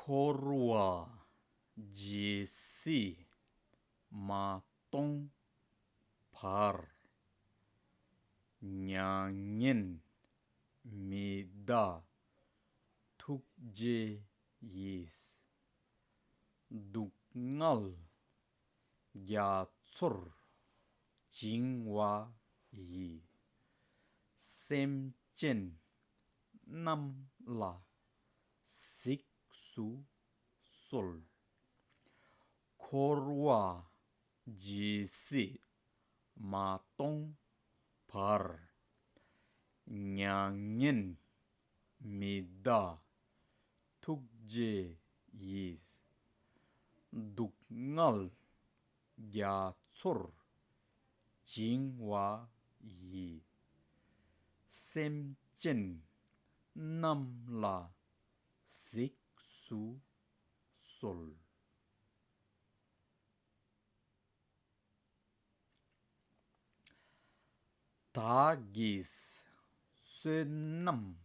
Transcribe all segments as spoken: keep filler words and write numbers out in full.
འཁོར་བ་ཇི་སྲིད་མ་སྟོངས་བར། མྱ་ངན་མི་འདའ་ཐུགས་རྗེ་ཡིས། སྡུག་བསྔལ་རྒྱ་མཚོར་བྱིང་བ་ཡི། སེམས་ཅན་རྣམས་ལ་གཟིགས་སུ་གསོལ། འཁོར་བ་ཇི་སྲིད་མ་སྟོངས་བར། མྱ་ངན་མི་འདའ་ཐུགས་རྗེ་ཡིས། སྡུག་བསྔལ་རྒྱ་མཚོར་བྱིང་བ་ཡི། སེམས་ཅན་རྣམས་ལ་གཟིགས་སུ་གསོལ། བདག་གིས་བསོད་ནམས་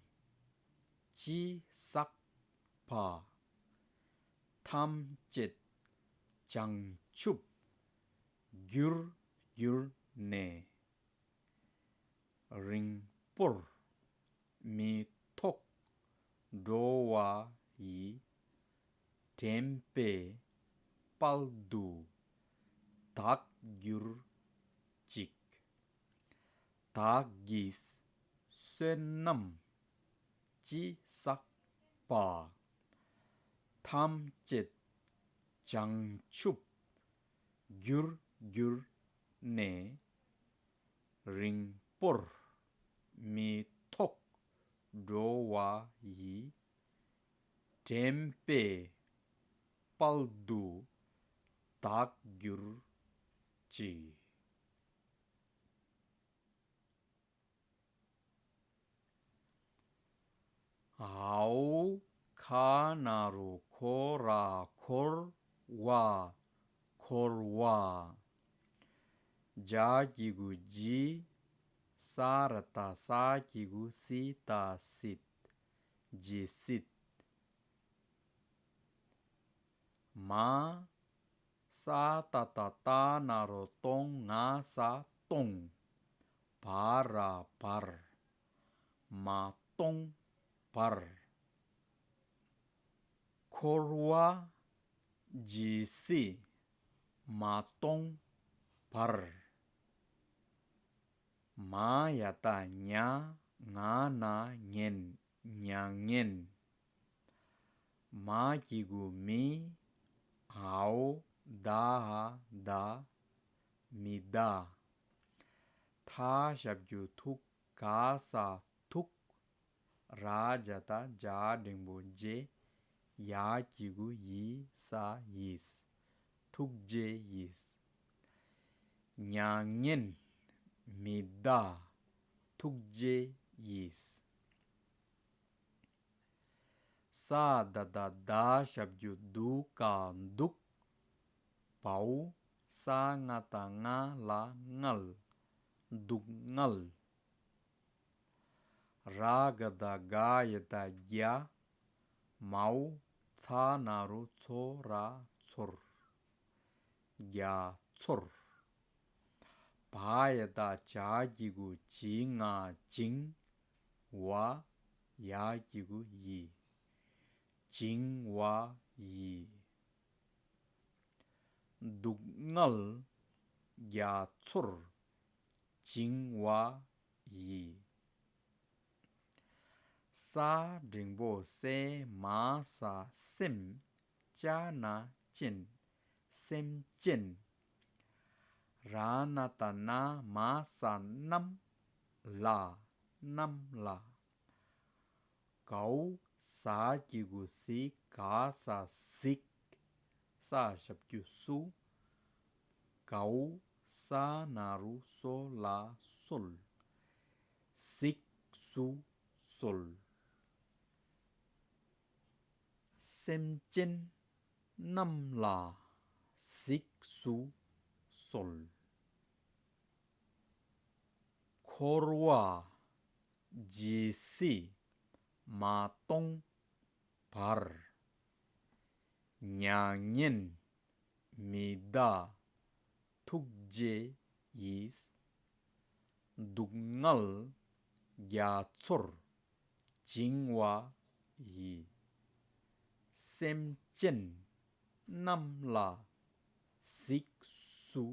ཅི་བསགས་པ། ཐམས་ཅད་བྱང་ཆུབ་རྒྱུར་གྱུར་ནས། རིང་པོར་མི་ཐོགས་འགྲོ་བ་ཡི། དྲན་པའི་དཔལ་དུ་བདག་གྱུར་ཅིག། བདག་གིས་བསོད་ནམས་ཅི་བསགས་པ། ཐམས་ཅད་བྱང་ཆུབ་རྒྱུར་གྱུར་ནས། རིང་པོར་མི་ཐོགས་འགྲོ་བ་ཡི། དྲན་པའི་དཔལ་དུ་བདག་གྱུར་ཅིག། འའོ་ཁ་ན་རོ་ཁོ་ར་འཁོར་བ་འཁོར་བ། ཇ་གི་གུ་ཇི། ས་ར་བཏགས་སྲ་གི་གུ་སྲི་ད་སྲིད། ཇི་སྲིད། མ། ས་ཏ་བཏགས་སྟ་ན་རོ་སྟོ་ང་ས་སྟོང་། བ་ར་བར། མ་སྟོངས་བར། འཁོར་བ་ཇི་སྲིད་མ་སྟོངས་བར། མ་ཡ་བཏགས་མྱ་ང་ན་ངན། མྱ་ངན། མ་གི་གུ་མི། འའོ་ད་འ་འདའ། མི་འདའ། ཐ་ཞབས་ཀྱུ་ཐུག་ག་ས་ཐུག་ར་ཇ་བཏགས་རྗ་འགྲེང་བུ་རྗེ། ཡ་གི་གུ་ཡི་ས་ཡིས། ཐུགས་རྗེ་ཡིས། མྱ་ངན་མི་འདའ་ཐུགས་རྗེ་ཡིས། ས་ད་བཏགས་སྡ་ཞབས་ཀྱུ་སྡུ་ག་སྡུག་བའོ་ས་ང་བཏགས་སྔ་ལ་སྔལ། སྡུག་བསྔལ། ར་ག་བཏགས་རྒ་ཡ་བཏགས་རྒྱ། མའོ་ཚ་ན་རོ་ཚོ་ར་ཚོར། རྒྱ་ཚོར། བ་ཡ་བཏགས་བྱ་གི་གུ་བྱི་ང་བྱིང་། བ་ཡ་གི་གུ་ཡི། བྱིང་བ་ཡི། སྡུག་བསྔལ་རྒྱ་མཚོར་བྱིང་བ་ཡི། ས་འགྲེང་བུ་སེ་མ་ས་སེམས། ཅ་ན་ཅན། སེམས་ཅན། ར་ན་བཏགས་རྣ་མ་ས་རྣམས་ལ། རྣམས་ལ། གའོ་ས་གི་གུ་སི་ག་ས་གཟིགས། ས་ཞབས་ཀྱུ་སུ། གའོ་ས་ན་རོ་སོ་ལ་གསོལ། གཟིགས་སུ་གསོལ། སེམས་ཅན་རྣམས་ལ་གཟིགས་སུ་གསོལ། འཁོར་བ་ཇི་སྲིད་མ་སྟོངས་བར། མྱ་ངན་མི་འདའ་ཐུགས་རྗེ་ཡིས། སྡུག་བསྔལ་རྒྱ་མཚོར་བྱིང་བ་ཡི། སེམས་ཅན་རྣམས་ལ་གཟིགས་སུ་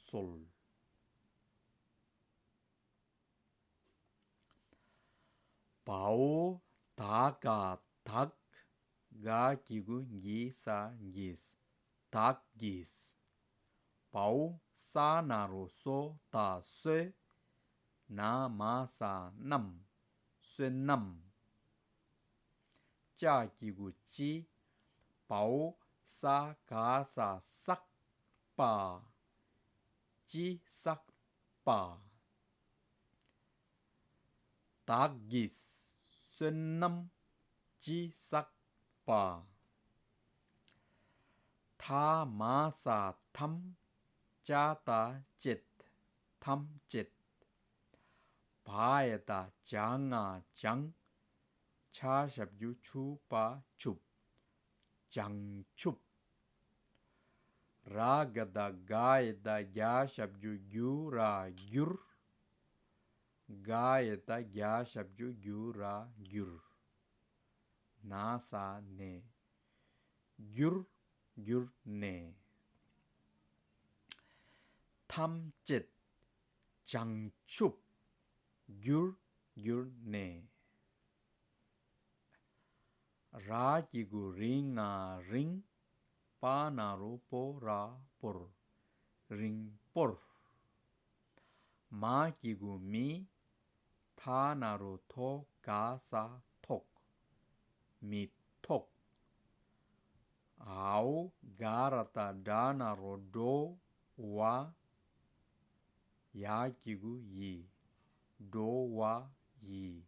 གསོལ། བའོ། ད་ག་དག་ག་གི་གུ་གི་ས་གིས། དག་གིས། བའོ། ས་ན་རོ་སོ་ད་སོས། ན་མ་ས་རྣམས། བསོད་ནམས། ཅ་གི་གུ་ཅི། བའོ། ས་ག་ས་བསགས་པ། ཅི་བསགས་པ། དག་གིས་བསོད་ནམས་ཅི་བསགས་པ། ཐ་མ་ས་ཐམས། ཅ་ད་བཅད། ཐམས་ཅད། བ་ཡ་ད་བྱ་ང་བྱང་། ཆ་ཞབས་ཀྱུ་ཆུ་པ་ཆུབ། བྱང་ཆུབ། ར་ག་ད་ག་ཡ་ད་གྱ་ཞབས་ཀྱུ་གྱུ་ར་གྱུར། ག་ཡ་ད་གྱ་ཞབས་ཀྱུ་གྱུ་ར་གྱུར། ན་ས་ནས། གྱུར་གྱུར་ནས། ཐམས་ཅད་བྱང་ཆུབ་གྱུར་གྱུར་ནས། ར་གི་གུ་རི་ང་རིང་། པ་ན་རོ་པོ་ར་པོར། རིང་པོར། མ་གི་གུ་མི། ཐ་ན་རོ་ཐོ་ག་ས་ཐོག་མི་ཐོག་ཨའོ། ག་ར་ད་དྲ་ན་རོ་དྲོ་བ། ཡ་གི་གུ་ཡི། དྲོ་བ་ཡི།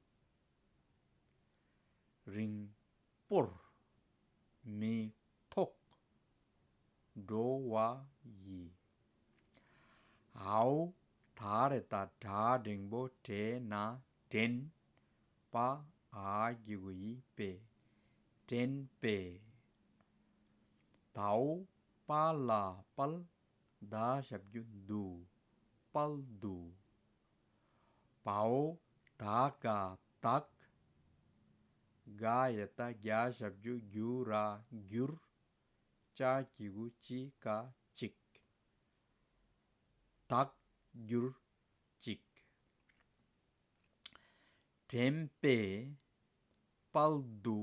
རིང་པོར་མི་ཐོགས་དྲོ་བ་ཡི། ཨའོ། ད་རེ་ད་དྲ་འགྲེང་བུ་དྲེ་ན་དྲན། པ་ཨ་གི་གུ་ཡི་པེ། དྲན་པེ། དའོ། པ་ལ་དཔལ། ད་ཞབས་ཀྱུ་དུ། དཔལ་དུ། བའོ། ད་ག་དག་ག་ཡ་ད་གྱ་ཞབས་ཀྱུ་གྱུ་ར་གྱུར། ཅ་གི་གུ་ཅི་ཀ་ཅིག་དག་གྱུར་ཅིག་དྲན་པས་དཔལ་དུ་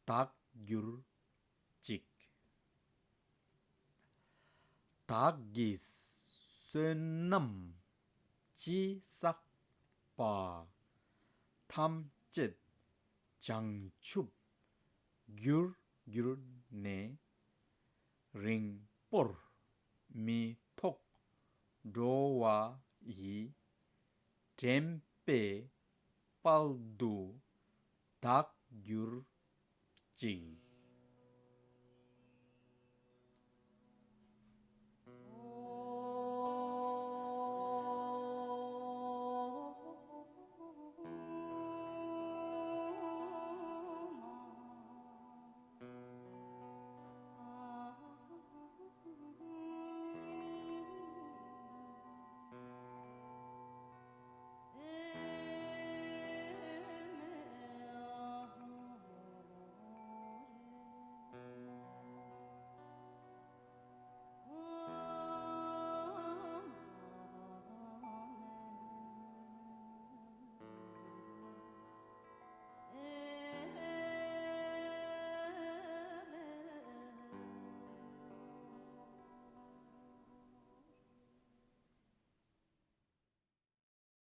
དག་གྱུར་ཅིག་དག་གིས་བསོད་ནམས་ཅི་བསགས་པ། ཐམས་ཅད་བྱང་ཆུབ་གྱུར་གྱུར་ནས། རིང་པོར་མི་ཐོགས་འགྲོ་བ་ཡི། དྲན་པས་དཔལ་དུ་དག་གྱུར་ཅིག